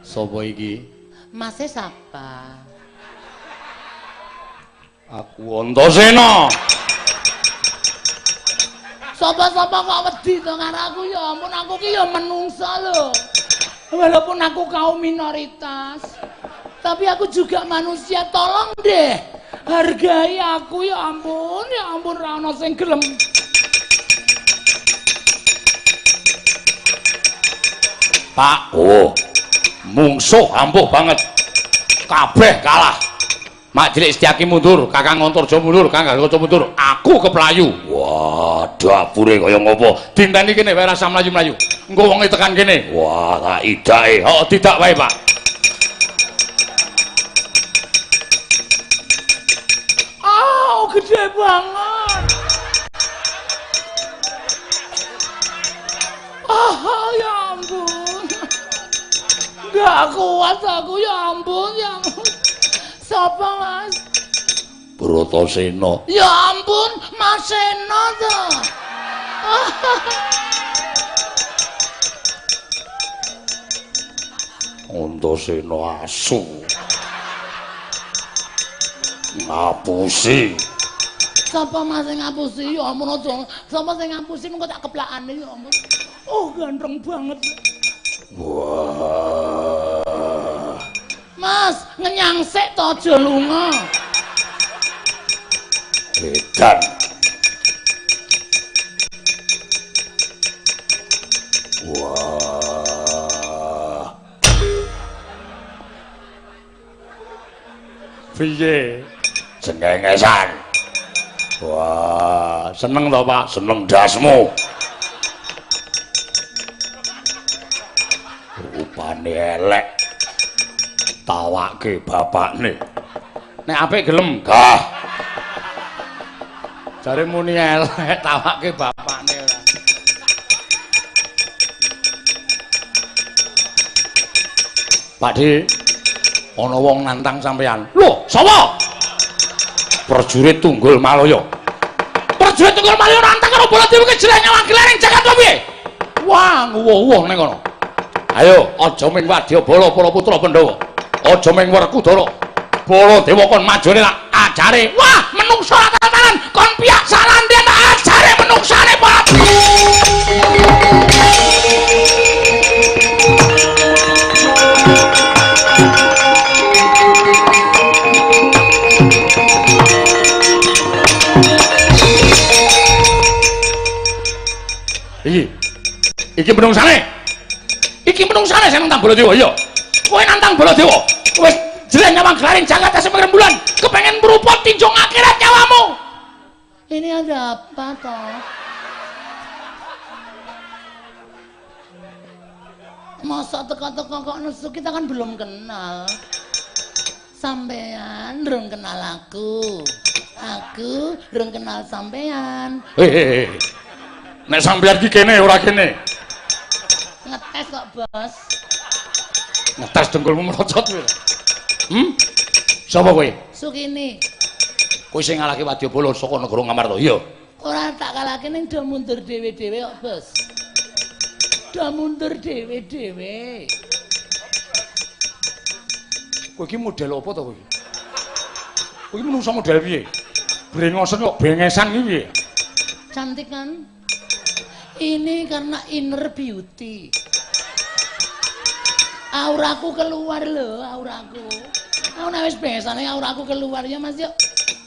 Sapa iki? Mase sapa? Aku Antasena. Sapa-sapa kok wedi to karo aku ya ampun aku ki ya menungsa lho. Walaupun aku kaum minoritas, tapi aku juga manusia, tolong deh hargai aku ya ampun ra ono sing gelem. Pak, oh. Mungsuh ampuh banget. Kabeh kalah. Mak Cilik Setyaki mundur, Kakang Antarja mundur, Kakang Gatot mundur, aku keplayu. Wah, dapure kaya ngopo? Dinteni kene wae rasa mlayu-mlayu. Engko wonge tekan kene. Wah, tak idake. Heeh, tidak wae, Pak. Oh, gede banget. Ah, ya ampun. Enggak kuat aku, ya ampun, ya ampun. Siapa, Mas? Bratasena. Ya ampun, Mas Sena to. Antasena asu. Ngapusi. Sapa Mas sing ngapusi? Ya ampun aja. Sapa sing ngapusi mengko tak keplakane ya ampun. Oh, ganteng banget. Wah. Mas, ngenyang sik to aja lunga. Edan. Wah. Piye? Cengengesan. Wah, seneng to, Pak? Seneng dasmu. Rupane elek. Tawake bapakne. Nek apik gelem, gah. Jare muni elek, tawake bapakne ora. Pakde, ana wong nantang sampean. Lho, sapa? Prajurit Tunggul Malaya. Prajurit Tunggul Malaya nantang karo Baladewa kejelek nyawang gelar ing jagat piye? Wah, nguwuh-uwuh ning kono. Ayo, aja ming wadyabala para putra Pandhawa. Aja ming Werkudara. Baladewa kon majone tak ajare. Wah, menungsa rata-ratan kon piyak salandean tak ajare menungsane, Pak. Iki. Iki menungsane. Iki menungsane sing nantang Baladewa, iya. Kowe nantang Baladewa. Wis jeleh nyawang gelaring jagat tasih rembulan, kepengen meruput tinjung akhirat nyawamu. Ini ada apa toh? Masa teko-teko kok nesu, kita kan belum kenal. Sampean rung kenal aku. Aku rung kenal sampean. Hehehe. Nek sampean iki kene ora kene. Ngetes kok, Bos. Ngetes dengkulmu merocot kowe. Hmm? Sapa kowe? Sukini. Kowe sing ngalahke Wadyabala saka negara Ngamarta, iya? Ora tak kalahke ning do mundur dhewe-dhewe kok, Bos. Do mundur dhewe-dhewe. Kowe iki model apa to kowe? Kowe iki menungso model piye? Brengosen kok bengesan iki piye? Cantik kan? Ini karena inner beauty. Auraku keluar lho, auraku. Aku nek wis bengesane auraku keluar ya Mas yuk.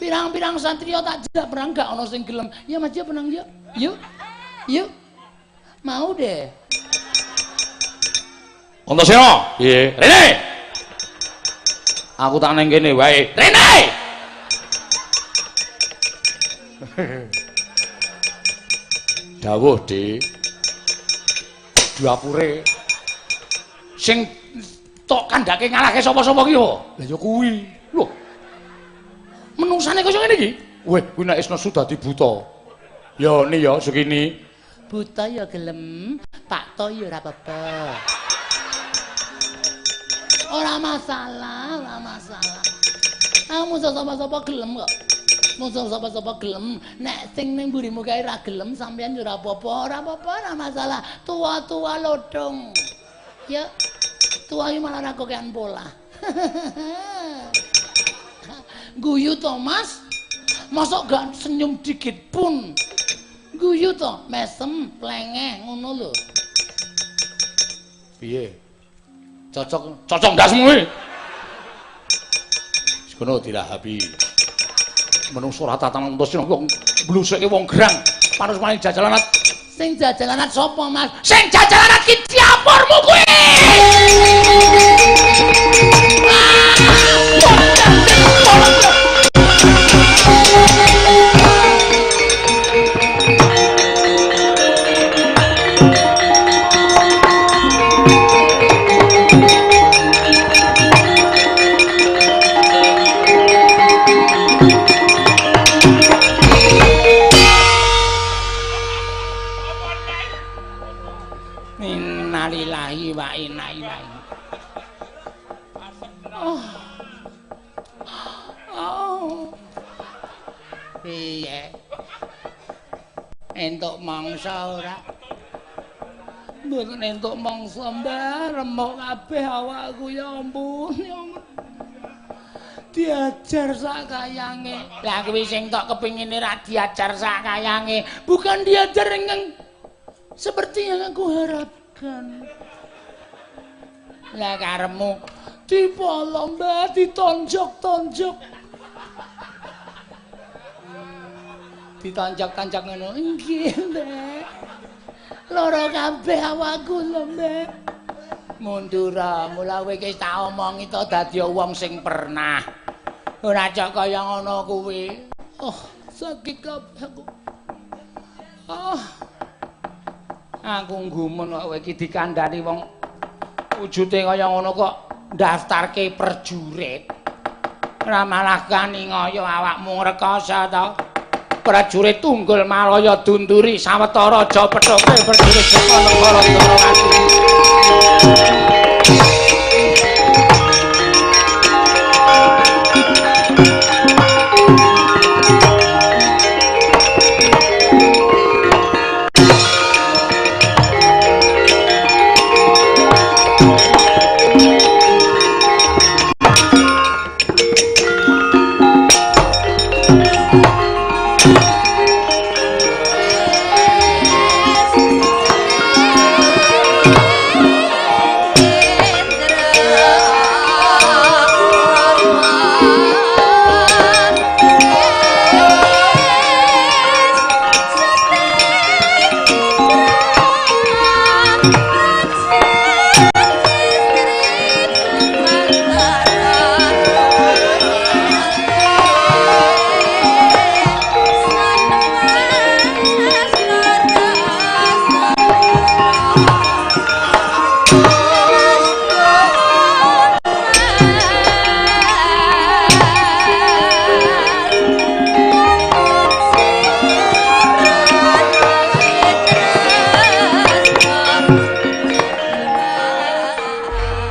Pirang-pirang satria tak jak perang gak ono sing gelem. Ya Mas yuk menang yuk. Yuk. Yuk. Mau deh. Antasena, piye? Rene. Aku tak nang kene wae. Rene. Dawuh, Dik. Dapure sing tok kandhake ngalahke sapa-sapa ki yo. Lah ya kuwi. Lho. Menungsane kaya ngene iki. Weh, kuwi nek wis nesu dadi buta. Ya ni ya Sukini. Buta ya gelem, Pak To ya ora apa-apa. Ora masalah, ora masalah. Aku musuh sapa-sapa gelem kok. Musuh sapa-sapa gelem. Nek sing ning mburimu kae ora gelem sampean ya ora apa-apa, ora apa-apa, ora masalah. Tua-tua lodong. Ya. Tua iki malah ora kokean pola. Guyu to, Mas? Mosok gak senyum dikit pun. Guyu to, mesem, plengeh ngono lho. Piye? Cocok, cocok ndasmu kuwi. Wis kono dilahapi. Menungso ora tatanan Antasena wong bluseke wong gerang. Panus maning jajalanat. Sing jajalanat sapa, Mas? Sing jajalanat ki diapurmu kuwi. Innalillahi wa inna ilaihi. Oh. Oh. Piye? Entuk mangsa ora? Mboten entuk mangsa, Mbah, remuk kabeh awakku ya ampun, ya ampun. Diajar sak kayange. Lah kuwi sing tok kepingine ra diajar sak kayange, bukan diajar ingkang seperti yang aku harapkan. Lah karepmu dipolong, Mbah, ditonjok-tonjok. Ditonjok-tonjok ngono. Nggih, Mbah. Lara kabeh awakku lho, Mbah. Mundur, mula kowe iki tak omongi to dadi wong sing pernah. Ora cok kaya ngono kuwi. Oh, sakit kabeh aku. Ah. Aku nggumun kok kowe iki dikandhani wong wujute kaya ngono kok ndaftarke prajurit. Ora malah kani ngaya awakmu ngrekoso to. Prajurit Tunggul Malaya dunduri sawetara aja pethuke prajurit saka negara Dwarawati.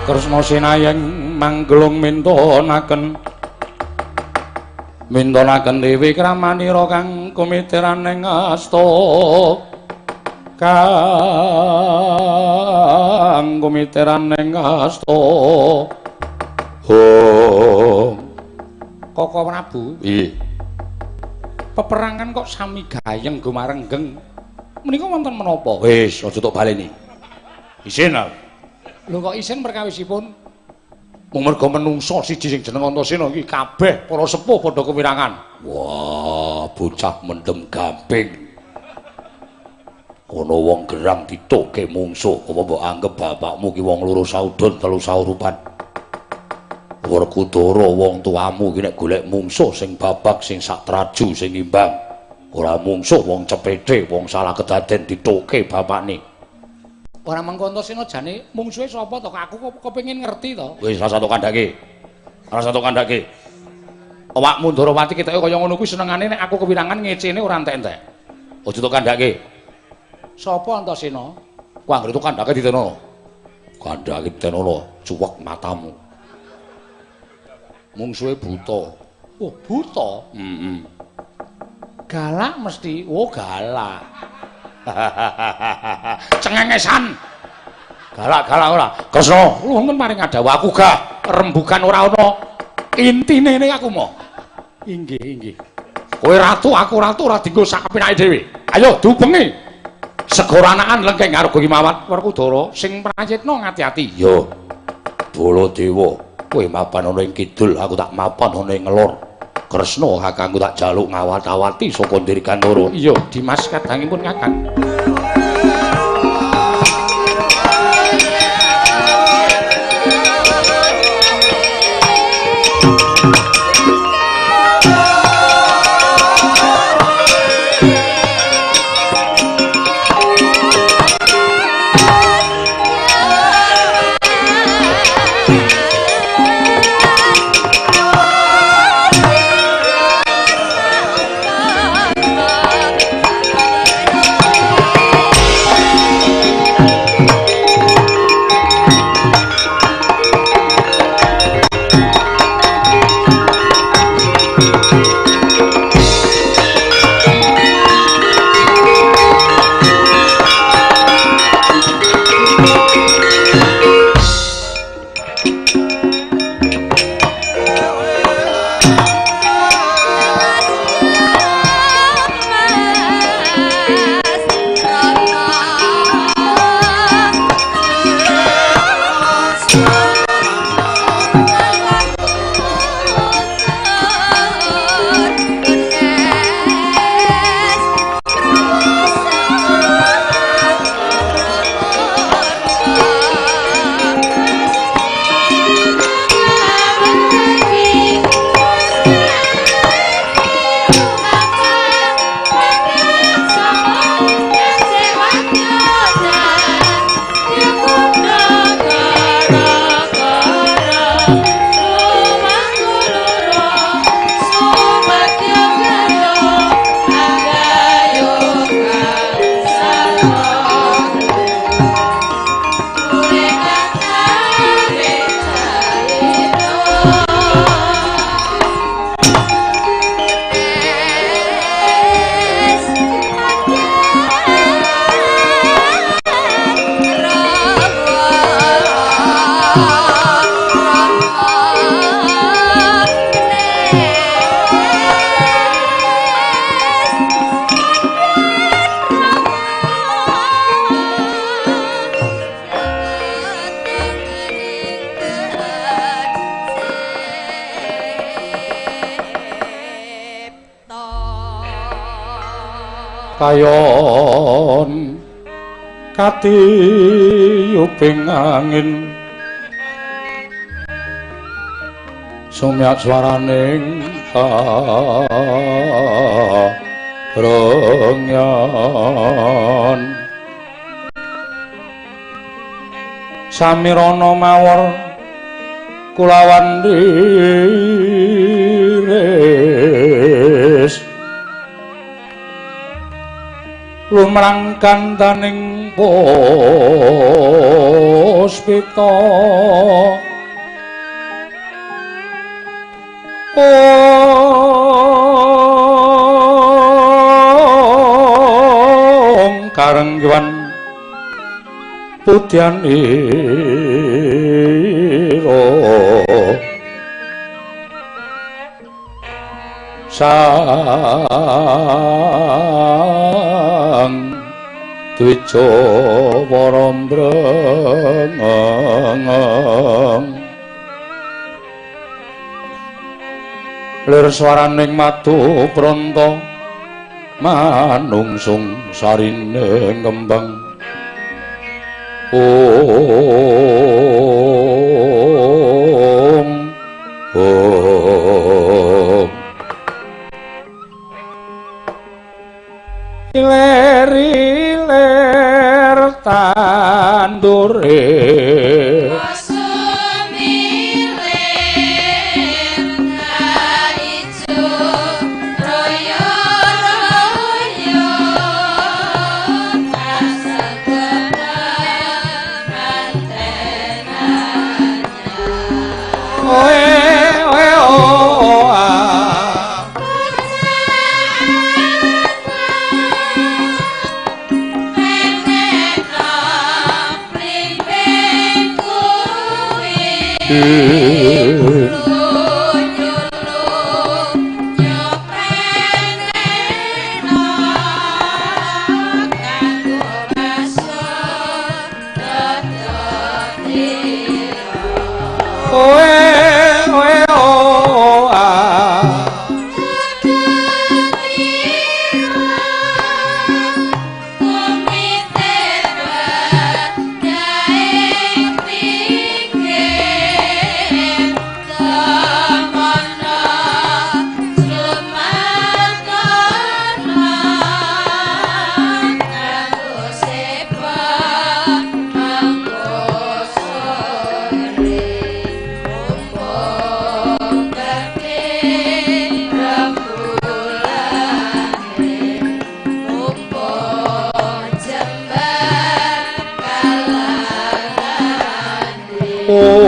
Kresna sinayeng manggelung mintonaken mintonaken dewi kramanira kang kumitiran ing asta kang kumitiran ing asta. Oh Koko Prabu, nggih. Peperangan kok sami gayeng gumarenggeng. Menika wonten menapa? Wis, aja tok baleni. Isin lho. Lho kok isin perkawisipun? Mung merga menungsa siji sing jeneng Antasena iki kabeh para sepuh padha kewirangan. Wah, bocah mendem gamping. Ana wong gerang ditokke mungsuh, apa mbok anggep bapakmu ki wong loro saudon telu saurupan. Werkudara wong tuamu ki nek golek mungsuh sing babak sing sak traju sing imbang. Ora mungsuh wong cepete, wong salah kedaden ditokke bapakne. Ora mengko Antasena jane mungsuhe sapa to? Aku kok kepengin ngerti to. Wis rasa tok kandhake. Rasa tok kandhake. Awakmu Ndorowati ketoke kaya ngono kuwi senengane nek aku kewirangan ngecene ora entek-entek. Aja tok kandhake. Sapa Antasena? Ku anggere tok kandhake ditenono. Kandhake ditenono, cuwek matamu. Mungsuhe buta. Oh, buta? Heeh. Galak mesti. Oh, galak. Cengengesan. Galak-galak ora. Kresna, wonten paring adhawuh aku gah rembugan ora ana. Intine ne aku mo. Inggih, inggih. Kowe ratu, aku ratu ora dienggo sak kepenake dhewe. Ayo diubengi. Segara anakan lengkeng karo Gimawat Werkudara sing prayitna ngati-ati. Yo. Baladewa, kowe mapan ana ing kidul, aku tak mapan ana ing ngelor. Kresna kakangku tak jaluk ngawat-awati saka Dirgantara. Iya, Dimas kadangipun Kakang. Kayon katiyuping angin sumyak swaraning rengyan samirana mawar kulawan diris Lumrang kantaning puspita ong karengwan putyan ira sang dwija warambreng lir swaraning madu pranta manungsung sarine kembang ong ong iler-iler tandure oh.